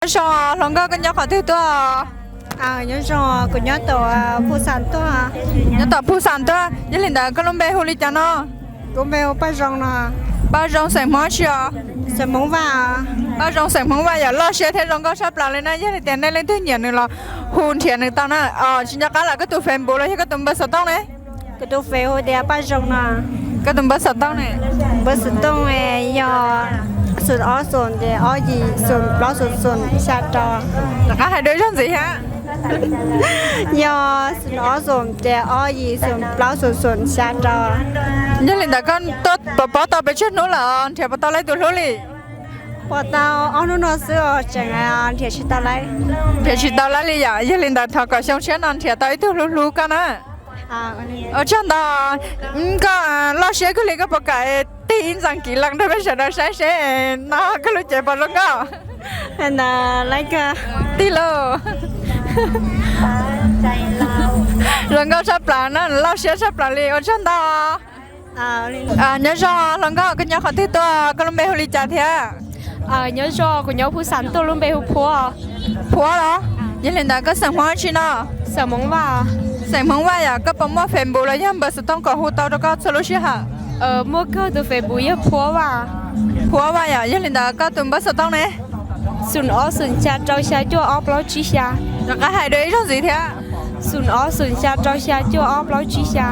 Nyob zoo hluas nkauj, koj nyob qhov twg tuaj? Nyob zoo, kuv nyob tom Phu Xam tuaj. Nyob tom Phu Xam tuaj, yog li ntawd koj lub npe hu li cas no? Kuv npe hu Paj Zoo no. Paj Zoo xeem Hmoob tsi os? Xeem Hmoob Vaj. Paj Zoo xeem Hmoob Vaj yom, loj siab thiab zoo nkauj tshaj plaws li na. Yog li tias nej leej twg nyiam nws los hu nrhiav nws tau na. Tsis nco qab lawm, koj tus Facebook los yog koj tus npawb xov tooj ne? Kuv tus Facebook tias Paj Zoo no. Koj tus npawb xov tooj ne? Npawb xov tooj yog xoom ob xoom ces ob yim xoom plaub xoom xoom xya rau. Rov qab hais dua ib zaug ntxiv thiab. Yog xoom ob xoom ces ob yim xoom plaub xoom xoom xya rau. Yog li ntawd koj tuaj pov pob tau pes tsawg hnub lawm, nrhiav puas tau lawv tus hlub li? Pov tau ob hnub no xwb os, tseem nrhiav tsis tau lawv. Nrhiav tsis tau lawv li yom, yog li ntawd thov kom xyoo tshiab no nrhiav tau ib tug hlub hlub koj na. Ua tsaug ntau. Koj loj siab kawg li, koj puas kam tig ib ntxees kiv lees rau peb sawv daws saib seb no koj lub cev puas zoo nkauj? Tig lauj. Zoo nkauj tshaj plaws na, loj siab tshaj plaws li, ua tsaug ntau. Nyob zoo hluas nkauj, koj nyob qhov twg tuaj, koj lub npe hu li cas thiab? Nyob zoo, kuv nyob Phu Xam tuaj, lub npe hu Phuab. Phuab los? Yog li ntawd koj xeem Hmoob dab tsi no? Xeem Hmoob Vaj. Xeem Hmoob Vaj yom, koj puas muaj Facebook los yog npawb xov tooj kom hu tau rau koj txhua lub sij hawm? Muaj, kawg tus Facebook yog Phuab Vaj. Phuab Vaj yom, yog li ntawd koj tus npawb xov tooj ne? Xoom ob xoom xya rau xya cuaj ob plaub tsib xya. Rov qab hais dua ib zaug ntxiv thiab. Xoom ob xoom xya rau xya cuaj ob plaub tsib xya.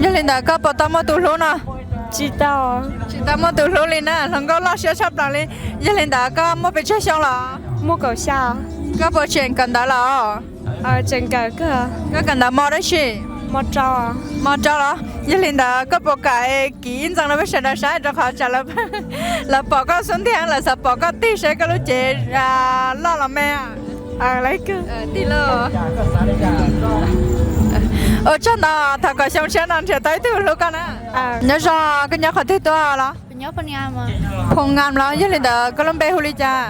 Yog li ntawd koj puas tau muaj tus hlub no? Tsis tau. Tsis tau muaj tus hlub li na, hluas nkauj loj siab tshaj plaws li. Yog li ntawd koj muaj pes tsawg xyoo los? Muaj kaum xya. Koj puas tseem kawm ntawv los? Tseem kawm kawg. Koj kawm ntawv mos dab tsi? Mos rau. Mos rau los? Yog li ntawd koj puas kam kiv ib ntxees rau peb sawv daws saib, rau qhov tsam lawv pom koj xub ntiag lawv xav pom koj tig saib koj lub cev loj los me. Ua tsaug ntau, thov kom xyoo tshiab no nrhiav tau ib tug hlub koj na. Nyob zoo, koj nyob qhov twg tuaj los? Phu Ngam los? Yog li ntawd koj lub npe hu li cas?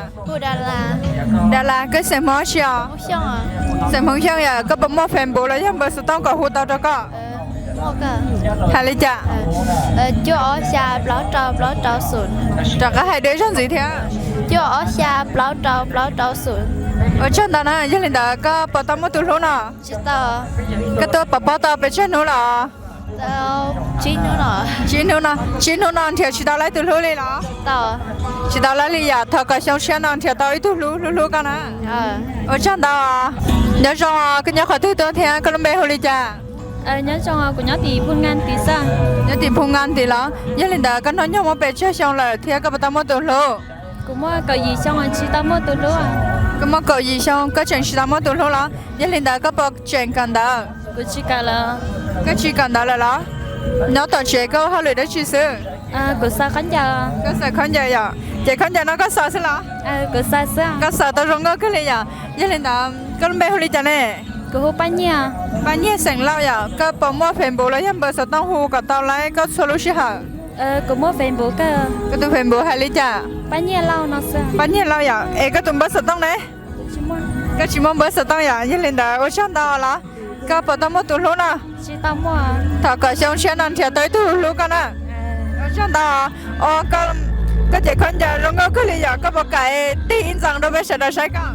Dalas, koj xeem Hmoob dab tsi os? Xeem Hmoob Xyooj yom, koj puas muaj Facebook los yog npawb xov tooj kom hu tau rau koj? Hais li cas? Cuaj ob xya plaub rau plaub rau xoom. Rov qab hais dua ib zaug ntxiv thiab. Cuaj ob xya plaub rau plaub rau xoom. Ua tsaug ntau na, yog li ntawd koj puas tau muaj tus hlub no? Koj tuaj pov pob tau pes tsawg hnub los? Tsib hnub no. Tsib hnub no nrhiav tsis tau lawv tus hlub li los? Tsis tau lawv li yom, thov kom xyoo tshiab no nrhiav tau ib tug hlub hlub hlub koj na. Ua tsaug ntau. Nyob zoo, koj nyob qhov twg tuaj thiab koj lub npe hu li cas? Nyob zoo, kuv nyob tim Phu Ngam tim xwb. Nyob tim Phu Ngam tim los? Yog li ntawd koj hnub nyoog muaj pes tsawg xyoo lawm thiab koj puas tau muaj tus hlub? Kuv muaj kaum yim xyoo tsis tau muaj tus hlub. Koj muaj kaum yim xyoo koj tseem tsis tau muaj tus hlub los? Yog li ntawd koj puas tseem kawm ntawv? Kuv tsis kawm lawm. Koj tsis kawm ntawv lawm los? Nyob tom tsev koj ua hauj lwm dab tsi xwb? Kuv xaws khaub ncaws. Koj xaws khaub ncaws yom? Ces khaub ncaws no koj xaws xwb los? Kuv xaws xwb. Koj xaws tau zoo nkauj kawg li yom? Yog li ntawd koj lub npe hu li cas ne? Kuv hu Paj Nyiaj. Paj Nyiaj xeem Lauj yom? Koj puas muaj Facebook los yog npawb xov tooj hu kom tau lawv koj txhua lub sij hawm? Kuv muaj Facebook kawg. Koj tus Facebook hais li cas? Paj Nyiaj Lauj no xwb. Paj Nyiaj Lauj yom? Es koj tus npawb xov tooj ne? Koj tsis muaj npawb xov tooj yom? Yog li ntawd ua tsaug ntau los? Koj puas tau muaj tus hlub no? Tsis tau muaj. Thov kom xyoo tshiab no nrhiav tau ib tug hlub koj na. Ua tsaug ntau. Koj cev khaub ncaws zoo nkauj kawg li yom, koj puas kam tig ib ntxees rau peb sawv daws saib koj?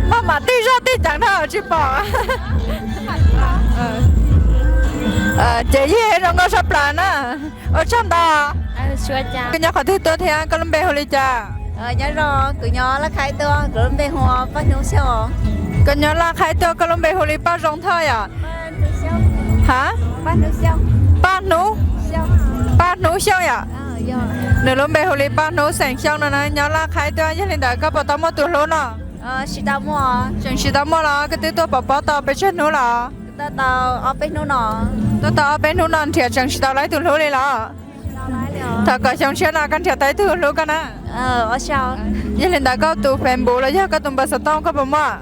Maj mam tig zog tig ceev dhau tsis pom. Ces yog zoo nkauj tshaj plaws na. Ua tsaug ntau. Koj nyob qhov twg tuaj thiab koj lub npe hu li cas? Nyob zoo, kuv nyob Laj Khaib tuaj, kuv lub npe hu Paj Hnub Xyooj. Koj nyob Laj Khaib tuaj, koj lub npe hu li Paj Zoo Thoj yom? Ha? Paj Hnub, Paj Hnub Xyooj yom? Nws lub npe hu li Paj Hnub xeem Xyooj no na, nyob Laj Khaib tuaj. Yog li ntawd koj puas tau muaj tus hlub no? Tseem tsis tau muaj los? Koj twb tuaj pov pob tau pes tsawg hnub los? Tuaj tau ob peb hnub no nrhiav tseem tsis tau lawv tus hlub li los? Thov kom xyoo tshiab no koj nrhiav tau ib tug hlub koj na. Yog li ntawd koj tus Facebook los yog koj tus npawb xov tooj koj puas muaj?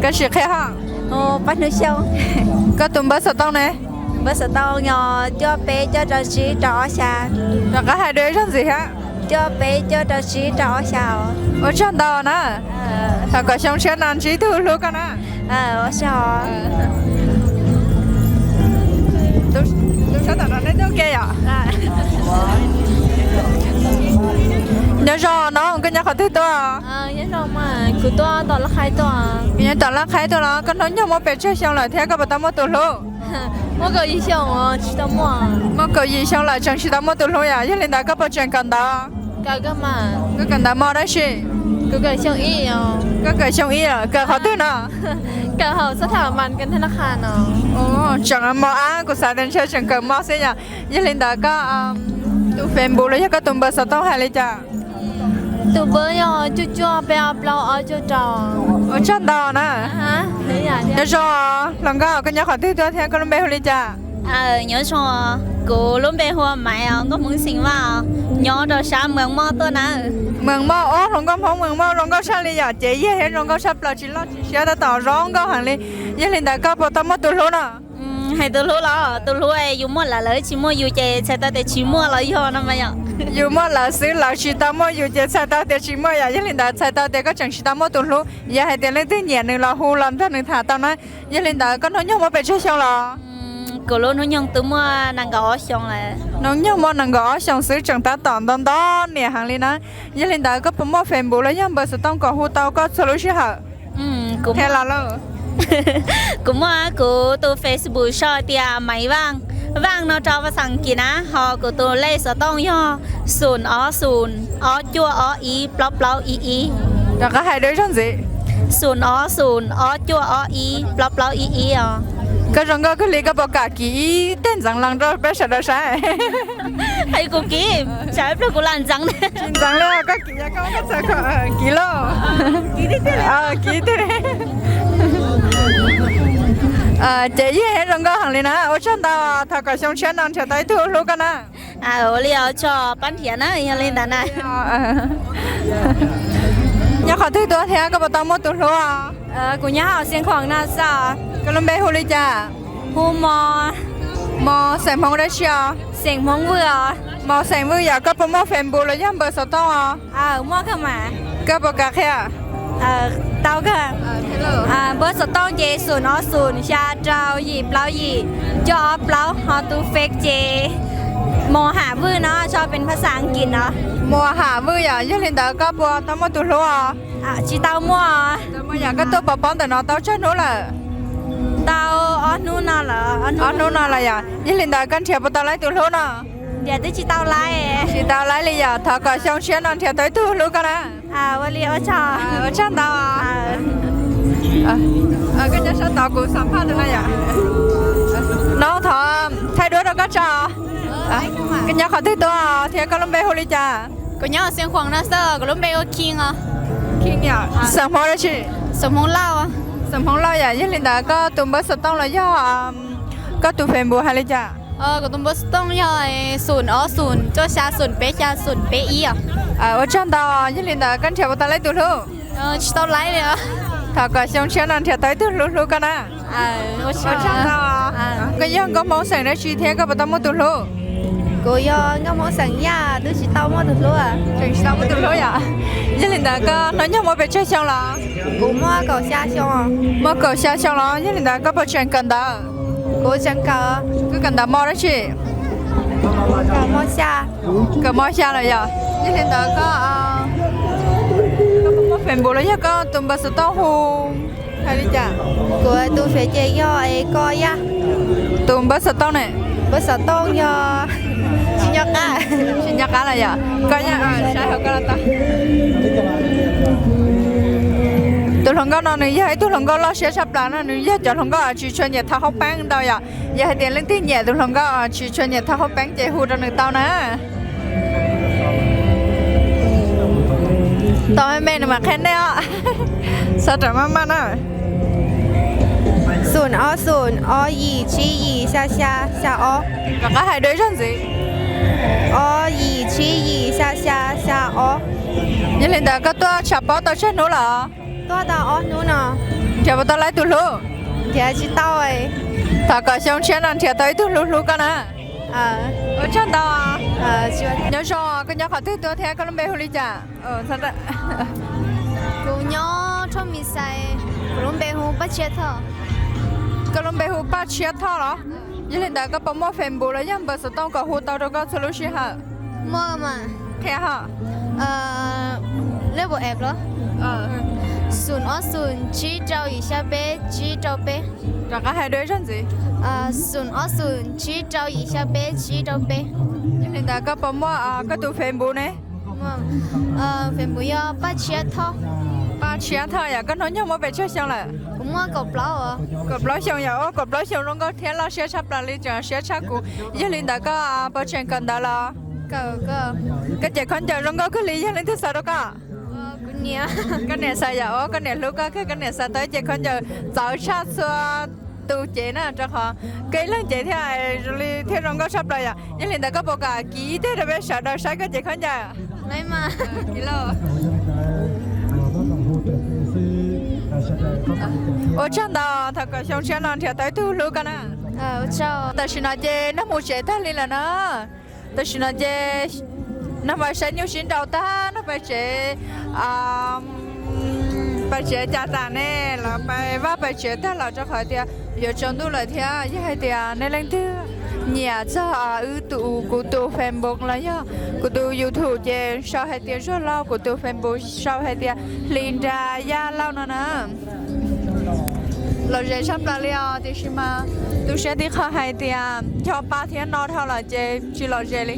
Koj sim qhia ho. Koj tus npawb xov tooj ne? Rov qab hais dua ib zaug ntxiv thiab. Ua tsaug ntau na. Thov kom xyoo tshiab no ntsib ib tug hlub koj na. Tus sab tom no nej nyob ke yom? Nyob zoo no, koj nyob qhov twg tuaj? Kuv nyob tom Laj Qhaib tuaj los? Koj hnub nyoog muaj pes tsawg xyoo lawm thiab koj puas tau muaj tus hlub? Muaj kaum yim xyoo lawm tseem tsis tau muaj tus hlub yom, yog li ntawd koj puas tseem kawm ntawv? Koj kawm ntawv mos dab tsi? Koj kawm xyoo ib lawm, kawm qhov twg no? Tseem mos ab, kuv xav tias ntshe tseem kawm mos xwb yom. Yog li ntawd koj tus Facebook los yog koj tus npawb xov tooj hais li cas? Tus npawb yog cuaj cuaj peb ob plaub ob cuaj rau. Ua tsaug ntau na. Nyob zoo hluas nkauj, koj nyob qhov twg tuaj thiab koj lub npe hu li cas? Nyob zoo, kuv lub npe hu ua Maiv os, nkauj Hmoob xeem Vaj os, nyob rau sab Mees Moj tuaj na. Mees Moj, ob hluas nkauj Hmoob Mees Moj zoo nkauj tshaj li yom, ces yog thiab zoo nkauj tshaj plaws tsis loj tsis siab tab tom zoo nkauj heev li. Yog li ntawd koj puas tau muaj tus hlub no? Hais tus hlub los tus hlub yus muaj lawv, lawv tsis muaj yus ces txhais tau tias tsis muaj los yog no mas yom. Yus muaj lawv xwb, lawv tsis tau muaj yus ces txhais tau tias tsis muaj yom. Yog li ntawd txhais tau tias koj tseem tsis tau muaj tus hlub. Yog hais tias leej twg nyiam nws los hu los nrog nws tham tau na. Yog li ntawd koj hnub nyoog muaj pes tsawg xyoo los? Kuv lub hnub nyoog twb muaj nees nkaum ob xyoo lawm. Hnub nyoog muaj nees nkaum ob xyoo xwb tseem tab tom nto nto niam heev li na. Yog li ntawd koj puas muaj Facebook los yog npawb xov tooj kom hu tau koj txhua lub sij hawm? Kuv muaj, kuv tus Facebook sau tias Maiv Vaj, Vaj no rau phas xas As kiv na, ho kuv tus lej xov tooj yog xoom ob xoom ob cuaj ob ib plaub plaub ib ib. Rov qab hais dua ib zaug ntxiv. Xoom ob xoom ob cuaj ob ib plaub plaub ib ib os. Koj zoo nkauj kawg li, koj puas kam kiv ib teg ntxeev lees rau peb sawv daws saib? Hais kuv kiv, tsam ib pliag kuv lam ntxeev. Tsis ntxeev li, koj kiv, yog koj muaj koj txhais kom kiv lauj. Kiv tiag. Ces yeej zoo nkauj heev li na, ua tsaug ntau, thov kom xyoo tshiab no nrhiav tau ib tug hlub koj na. Ua li os, tso pab nrhiav na, yog li ntawd na. Nyob qhov twg tuaj thiab koj puas tau muaj tus hlub? Kuv nyob hauv Xeev Khuam no xwb. Koj lub npe hu li cas? Hu Mos. Mos xeem Hmoob dab tsi os? Xeem Hmoob Vwj os. Mos xeem Vwj yom, koj puas muaj Facebook los yog npawb xov tooj os? Muaj kawg mas. Koj puas kam qhia? Tau kawg. Npawb xov tooj ces xoom ob xoom xya rau yim plaub yim cuaj ob plaub, ho tus Face ces Mos Ham Vwj no, tso pes phas xas As kiv no. Mos Ham Vwj yom, yog li ntawd koj puas tau muaj tus hlub os? Tsis tau muaj. Yog koj tuaj pov pob ntawm no tau tsawg hnub lawm? Tau ob hnub no lawm. Ob hnub no lawm yom, yog li ntawd koj nrhiav puas tau laib tus hlub no? Nrhiav twb tsis tau laib. Tsis tau laib li yom, thov kom xyoo tshiab no nrhiav tau ib tug hlub koj na. Ua li, ua tsaug ntau. Koj nyob sab tod kuv xam phaj tus no yom. No thov thaij duab rau koj tso. Koj nyob qhov twg tuaj thiab koj lub npe hu li cas? Kuv nyob Xeev Khuam no xwb, kuv lub npe hu Khee os. Khee yom, xeem Hmoob dab tsi? Xeem Hmoob Lauj. Xeem Hmoob Lauj yom, yog li ntawd koj tus npawb xov tooj los yog koj tus Facebook hais li cas? Kuv tus npawb xov tooj yog xoom ob xoom cuaj xya xoom peb xya xoom peb ib os. Ua tsaug ntau, yog li ntawd koj nrhiav puas tau laib tus hlub? Tsis tau laib li. Thov kom xyoo tshiab no nrhiav tau ib tug hlub hlub koj na. Ua tsaug ntau. Koj yog nkauj Hmoob xeem dab tsi thiab koj puas tau muaj tus hlub? Kuv yog nkauj Hmoob xeem Yaj, twb tsis tau muaj tus hlub. Tseem tsis tau muaj tus hlub yom? Yog li ntawd koj hnub nyoog muaj pes tsawg xyoo los? Kuv muaj kaum xya xyoo. Muaj kaum xya xyoo los, yog li ntawd koj puas tseem kawm ntawv? Kuv tseem kawm. Koj kawm ntawv mos dab tsi? Kawm mos xya. Kawm mos xya lawm yom? Yog li ntawd koj, koj puas muaj Facebook los yog koj tus npawb xov tooj hu hais li cas? Kuv tus Face ces yog es Koj Yaj. Tus npawb xov tooj ne? Npawb xov tooj yog, tsis nco qab. Tsis nco qab lawm yom? Koj Yaj, saib hauv koj los tau. Tus hluas nkauj no nws yog ib tug hluas nkauj loj siab tshaj plaws no, nws yog cov hluas nkauj tsis tshua nyiam thov haub peeb ntau yom. Yog hais tias leej twg nyiam tus hluas nkauj tsis tshua nyiam thov haub peeb ces hu rau nws tau na. Tos me me nws mam qhia nej os. Xav rawm maj maj na. Xoom ob xoom ob yim tsib yim xya xya xya ob. Rov qab hais dua ib zaug ntxiv. Ob yim tsib yim xya xya xya ob. Yog li ntawd koj tuaj tshav pob tau tsawg hnub lawm? Tuaj tau ob hnub no. Nrhiav puas tau laib tus hlub? Nrhiav tsis tau. Thov kom xyoo tshiab no nrhiav tau ib tug hlub hlub koj na. Ua tsaug ntau. Nyob zoo, koj nyob qhov twg tuaj thiab koj lub npe hu li cas? Kuv nyob Thoj Mis Xais, kuv lub npe hu Paj Tshiab Thoj. Koj lub npe hu Paj Tshiab Thoj los? Yog li ntawd koj puas muaj Facebook los yog npawb xov tooj kom hu tau rau koj txhua lub sij hawm? Muaj mas. Qhia ho. App los? Xoom ob xoom tsib rau yim xya peb tsib rau peb. Rov qab hais dua ib zaug ntxiv. Xoom ob xoom tsib rau yim xya peb tsib rau peb. Yog li ntawd koj puas muaj koj tus Facebook ne? Facebook yog Paj Tshiab Thoj. Paj Tshiab Thoj yom, koj hnub nyoog muaj pes tsawg xyoo lawm? Kuv muaj kaum plaub. Kaum plaub xyoo yom, kaum plaub xyoo zoo nkauj thiab loj siab tshaj plaws li, tseem siab tshaj kuv. Yog li ntawd koj puas tseem kawm ntawv los? Koj cev khaub ncaws zoo nkauj kawg li, yog leej twg xaws rau koj? Koj niam xaws yom, koj niam hlub koj kawg, koj niam xaws tau ib cev khaub ncaws txawv tshaj txhua tus cev na, rau qhov koj ib leeg cev thiab zoo li thiab zoo nkauj tshaj plaws yom. Yog li ntawd koj puas kam kiv ib teg rau peb sawv daws saib koj cev khaub ncaws? Ua tsaug ntau, thaum kaum xyoo tshiab no nrhiav tau ib tug hlub koj na. Tam sim no ces nag mus tsev tag li lawm na. Tam sim no ces nag mus saib nyuj sib nraus tag, nag pais tsev, pais tsev cas tas ne, lawv pais vaj pais tsev tag los rau qhov tias yuav tsaus ntuj lawm thiab. Yog hais tias nej leej twg nyiam txog wb tus, kuv tus Facebook los yog kuv tus YouTube ces sau hais tias Zuag Lauj, kuv tus Facebook sau hais tias Hli Nra Yaj Lauj no na. Lom zem tshaj plaws li os, tiam sis mas tu siab tib qho hais tias nco pa thiab no dhau lawm ces tsis lom zem li.